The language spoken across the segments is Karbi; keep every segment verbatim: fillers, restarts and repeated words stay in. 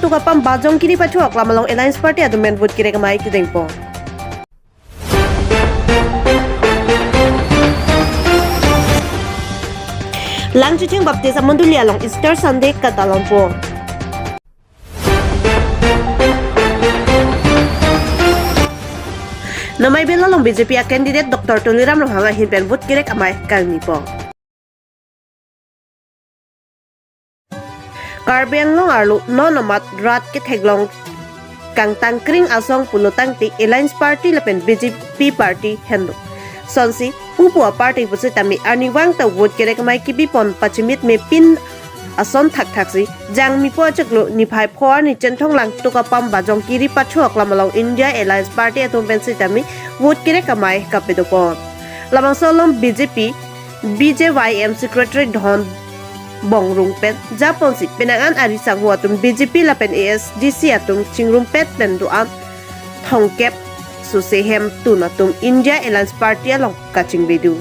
Tukapam Bajong Kiri Pacho Aklam along Alliance Party atum pen vote kerek amei kedengpo. Langchitheng Baptist Amonduli along Easter Sunday katalonpo. Namaibel along B J P a candidate Doctor Tuliram Ronghang ahin pen vote kerek amei kangnipo. Karbi Anglong arlo non amat rat ketheklong kangtangkring asong pulo tangte Alliance Party lapen B J P party henlo. Sonsi pupu a party pusitame arnivang ta vote kerek amei kebipon pachimit me pin ason thakthaksi Jangmipo achiklo niphai pho arni Chinthong lang Tukapam Bajong Kiri Pacho Aklam along India Alliance Party atum pen sitame vote kerek amei kapadopon. Labangso along B J P B J Y M Secretary Dhon Bongrung pen japonsi penang an ari sangho atum B J P lapen A S D C atum chingrumpet pen do-an thongkep suse hemtun atum India Alliance Party along kachingvedu.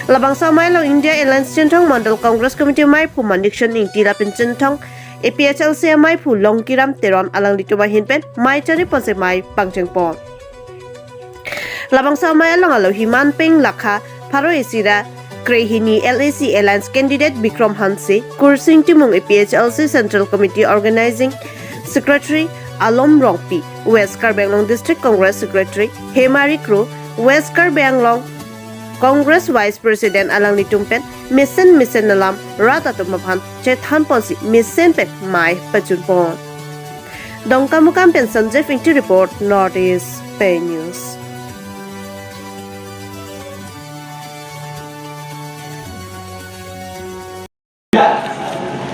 Labangso amei along India Alliance Chinthong Mandal Congress Committee ameiphu Manik Shan Ingti lapen Chinthong A P H L C ameiphu Longkiram Teron alanglitum ahin pen mei chariponsi mei pangchengpon. Labangso amei along alohi manpeng lakha pharo isi ra krehini L A C Alliance candidate Bikram Hanse, Kursing Timung A P H L C Central Committee Organizing Secretary Alom Rongpi, West Karbi Anglong District Congress Secretary Hemari Kro, West Karbi Anglong Congress Vice President alanglitum pen mesen mesen alam rat atum aphan chethanponsi mesen pen mei pachunpon. Dongkamukam pen Sanjeev Ingti report, North East Pei News.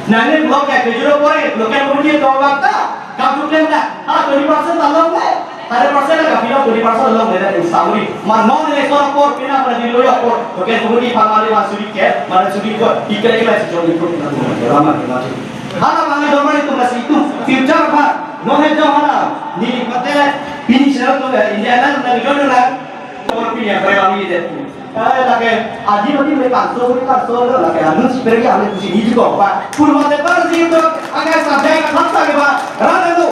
Nangli block ya kejuro pore, local committee to wakta, kam tu plan ta, ha, twenty percent along le, hundred percent ka fill up twenty percent along le, that is summary. Ma non election apor, pina pada di loyo apor, local committee pamali ma suri ke, mana suri ko, ikre ikre si jodi ko, na tu, rama na tu. Hala mangli dormar itu masih itu, future apa? Non he jong hala, ni mate, pini sel tu ya, India na, na jodi na, apor pini ya, kaya kami deh. Eh, lake, adi badi me kanso, me kanso, lake, anu si pergi, anu si ni juga, Pak. Purwa de bar si itu, agar sadai ka thak sa ke, Pak. Rana tu.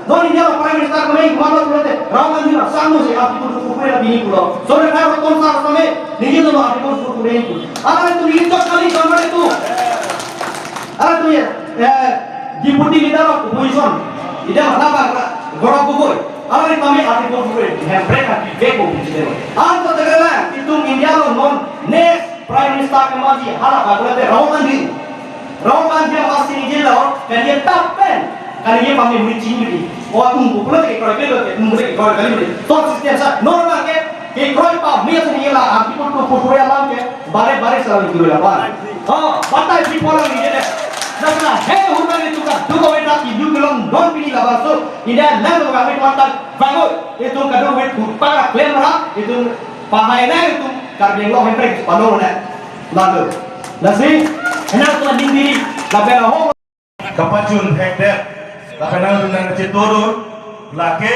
Don India Prime Minister kami, kemana tu nanti? Rahul Gandhi, Rahul Gandhi, api ko dukhu kure, api ni kulo. Sore kaya roton sa, sore, ni itu, api ko dukhu kure itu. Anak itu ni cok kali, jangan itu. Anak itu ya, eh, Deputy Leader of Opposition. Ida mana, Pak? Gaurav Gogoi. Anak itu kami, api ko dukhu kure. Yang mereka di bego, di bego. Anto tegala, itu India lo non, next Prime Minister kemasi hala ka kulate Rahul Gandhi. Rahul Gandhi yang masih ni jelo, kan ye tapen, kan ye pami mui ching bidi. O atum ko kulate ke kroi ke lo ke, mui ke kroi kali bidi. To system sa normal ke, ke kroi pa me sa ni la, api ko to ko ya lam ke, bare bare sa ni dulu ya ba. Oh, batai pi pola ni jele. Na na he hurna ni tuka duko beta ki du belong don pini la baso. Ida lang ko kami kuatan bangun. Itu kadung wit kupa klem ra, itu pahai na itu Karbi Anglong hemprek pano na. Lalu, lasi, enak tu ding diri, lapen ahok. Kapachun hekdek, lapen ang nang chetoro, lake,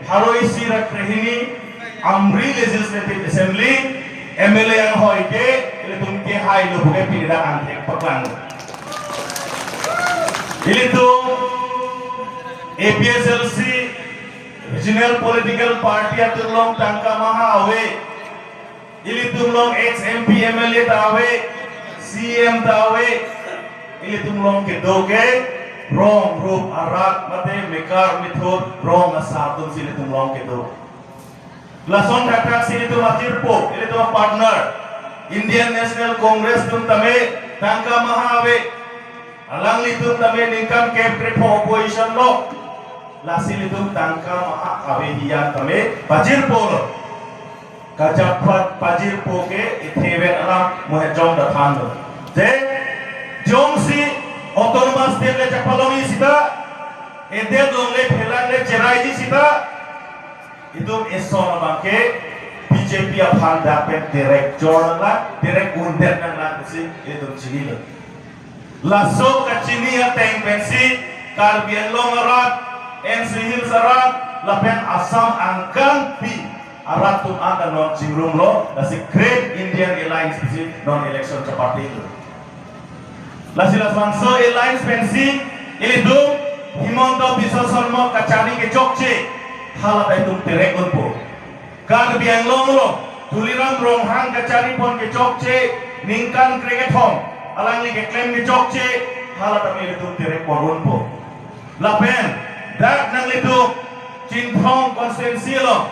pharo isi ra krehini, Amri Legislative Assembly, M L A anghoi ke, ilitum ke hai lo buke pindah antek paklang. Ilitum A P H L C, Regional Political Party atum along tangka maha ave. Ilitum along ex M P M L A ta ave, C M ta ave. Ilitum along kedo ke rong rup arat mate mekar methot rong asar atum si ilitum along kedo. Lason thakthak si ilitum achirpo, ilitum partner, Indian National Congress atum tame tangka maha ave. Alanglitum tame ningkan kep krepho opposition lo. Lasi ilitum tangka maha ave hiyan tame pajirpo lo. Kachaphat pajirpo ke itheven alam muhejong dathan lo. Je jongsi autonomous state le chapalongji sita, edet longle phelang le cheraiji sita, itum eson abang ke B J P aphan dak pen direct jor nanglang, direct undet nanglang si itum chinilo. Laso kachini ateng pensi Karbi Anglong arat, N C Hills arat, lapen Assam angkangpi arat atum anta non chingrumlo, lasi Great Indian Alliance pensi non election chapatilo. Lasi labangso alliance pensi ilitum Himanta Biswa Sarma kachari kechokche, hala ta itum terek unpo. Karbi Anglong along Tuliram Ronghang kachari pon kechokche, ningkan krekethom alangli keklem kechokche, hala ta itum terek pon unpo. Lapen dak nanglitum Chinthong constituency along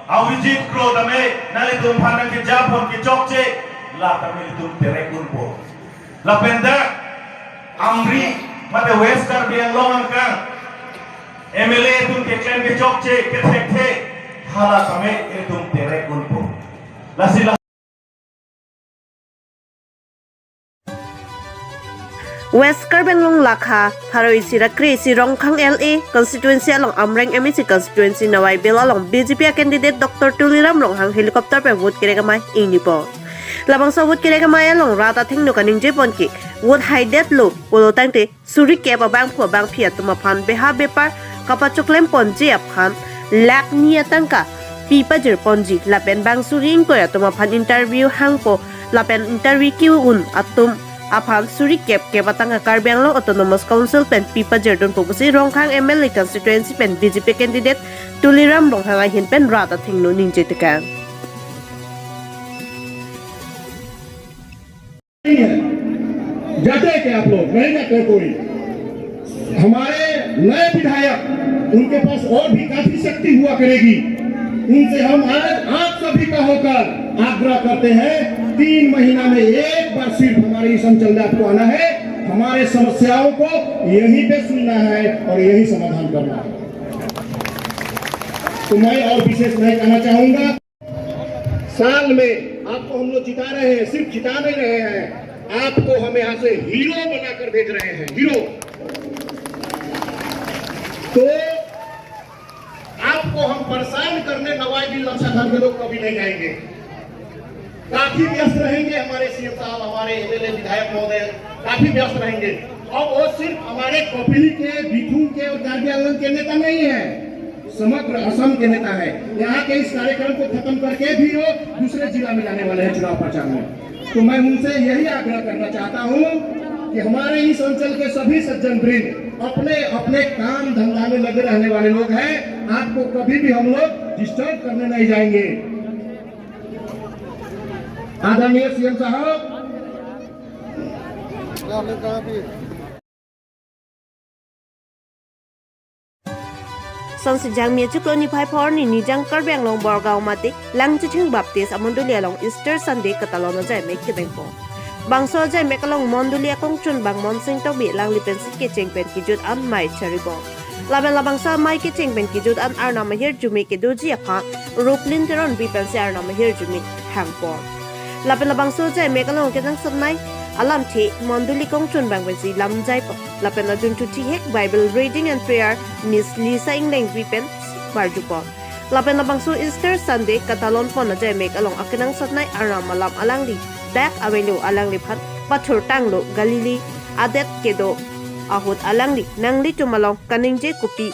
Avijit Kro tame nanglitum aphan nangkeja pon kechokche, la tame itum terek unpo. Lapen dak Amri mate West Karbi Anglong angkang M L A atum keklem kechokche kethekthe, hala tame itum terek unpo. Lasi la West Karbi Anglong lakha pharo isi ra kre-isi Rongkhang L A constituency along Amreng M A C constituency Nawaibil along B J P a candidate Doctor Tuliram Ronghang helicopter pen vote kerek amei ingnipo. Labangso vote kerek amei along rat athengno kaningje pon ke vote haidetlo pulo tangte suri kep abangphu abangphi atum aphan beha bepar kapachoklem ponji aphan lakh ni atangka pi pajir ponji lapen bang suri ingkoi atum aphan interview hangpo lapen interview ke-un atum aphan suri kep kep atangka Karbi Anglong Autonomous Council pen pi pajir dunpo pusi Rongkhang M L A constituency pen B J P candidate Tuliram Ronghang ahin pen rat athengno ningje tekang. नहीं है। जाते हैं क्या आप लोग? नहीं जाते कोई। हमारे नए विधायक, उनके पास और भी काफी शक्ति हुआ करेगी। उनसे हम आज आप सभी का होकर आग्रह करते हैं, तीन महीना में एक बार सिर्फ हमारे इस अंचल में आपको आना है, हमारे समस्याओं को यहीं पे सुनना है और यहीं समाधान करना है। तो मैं और विशेष नहीं कहना चाहूंगा। साल में आपको हम लोग जिता रहे हैं, सिर्फ जिता नहीं रहे हैं, आपको हम यहाँ से हीरो बनाकर भेज रहे हैं, हीरो। तो आपको हम परेशान करने नवाईडीह लक्षाधार के लोग कभी नहीं जाएंगे। काफी व्यस्त रहेंगे हमारे सीएम साहब, हमारे एमएलए, विधायक महोदय काफी व्यस्त रहेंगे। अब वो सिर्फ हमारे कपिली के, बिथुन के और कार्बी आंगलोंग के नेता नहीं है, समग्र असम के नेता है। यहाँ के इस कार्यक्रम को खत्म करके भी वो दूसरे जिला में जाने वाले हैं चुनाव प्रचार में। तो मैं उनसे यही आग्रह करना चाहता हूँ कि हमारे इस अंचल के सभी सज्जन वृंद अपने अपने काम धंधा में लगे रहने वाले लोग हैं, आपको कभी भी हम लोग डिस्टर्ब करने नहीं जाएंगे। आदरणीय सीएम साहब, Sonsi Jangmi achiklo niphai phor ni Nijang Karbi Anglong Borgaon mate Langchithing Baptist amondoli along Easter Sunday katalon ajai mek kedengpo. Bangso ajai mek along mondoli akongchunbang Monsing Tokbi alangli pensi kecheng pen kejut an mei charipo. Lapen labangso amei kecheng pen kejut an Arnam ahirjume kedoji aphan Ruplin Teronpi pensi Arnam ahirjume hangpo. Lapen labangso ajai mek along kenangsotnei alamthe mondoli kongchunbang pensi lamjaipo. Lapen ajun chuthi hek Bible reading and prayer Miss Lisa Englengpi pen parjupo. Lapen labangso Easter Sunday katalon pon ajai mek along akenangsotnei Arnam alam alangli dak avelo alangliphan pathurtanglo Galili adet kedo ahut alangli nanglitum along kaningje kopi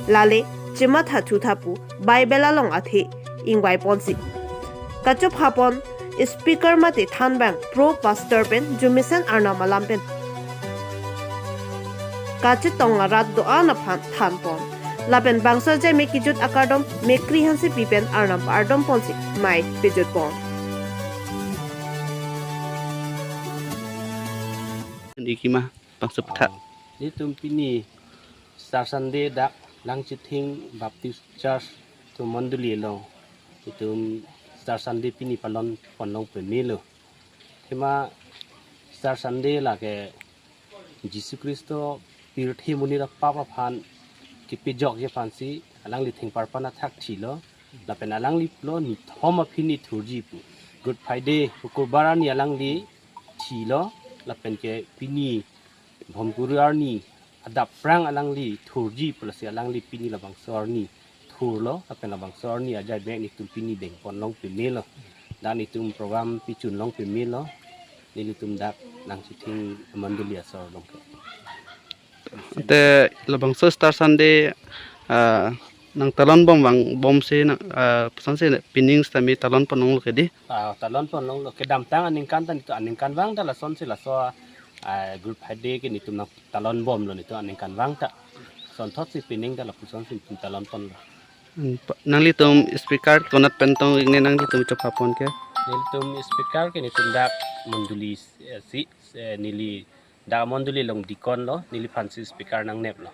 lale chematha thutha pu Bible along athe ingvai ponsi kachopha pon speaker mate thanbang pro pastor pen jumesen Arnam alam pen kachetong arat do-an aphan than pon. Lapen bangso ajai mek kejut akardom Mekri Hansepi pen Arnam ardom ponsi mei pejut pon. Dikima bangso petha. Netum pini Easter Sunday dak Langchithing Baptist Church atum mondoli along itum Easter Sunday pini palon ponlong pemelo. Thema Easter Sunday lake Jisu Khristo pirthe monit apap aphan kepejokji aphansi alangli thengparpan athak thilo. Lapen alangli pulo nithom aphi ni thurji pu. Good Friday, Hukurbar arni alangli thilo. Lapen ke pini Bhomkuru arni adap prang alangli thurji pu lasi alangli pini labangso arni thurlo, lapen labangso arni ajai mek netum pini dengponlong pemelo. Dak netum program pechunlong pemelo. Nelitum dak Langchithing mondoli asor along ke. Te labangso Easter Sunday, ah, nangtalon bom vang bomsi nang, ah, sonsi pining sitame talon ponlonglo ke dei. Ah, talon ponlonglo, kedamtang aningkan ta netum aningkanvang ta lasonsi laso ah, Good Friday ke netum nangtalon bomlo netum aningkanvang ta. Sonthotsi pining ta lapuson si netum talon ponlo. Hmm, pa-, nanglitum speaker konat pen tong ingne nanglitum chopha pon ke? Nelitum speaker ke netum dak mondoli, eh, si, eh, neli dak mondoli along deacon lo, neliphan si speaker nangneplo.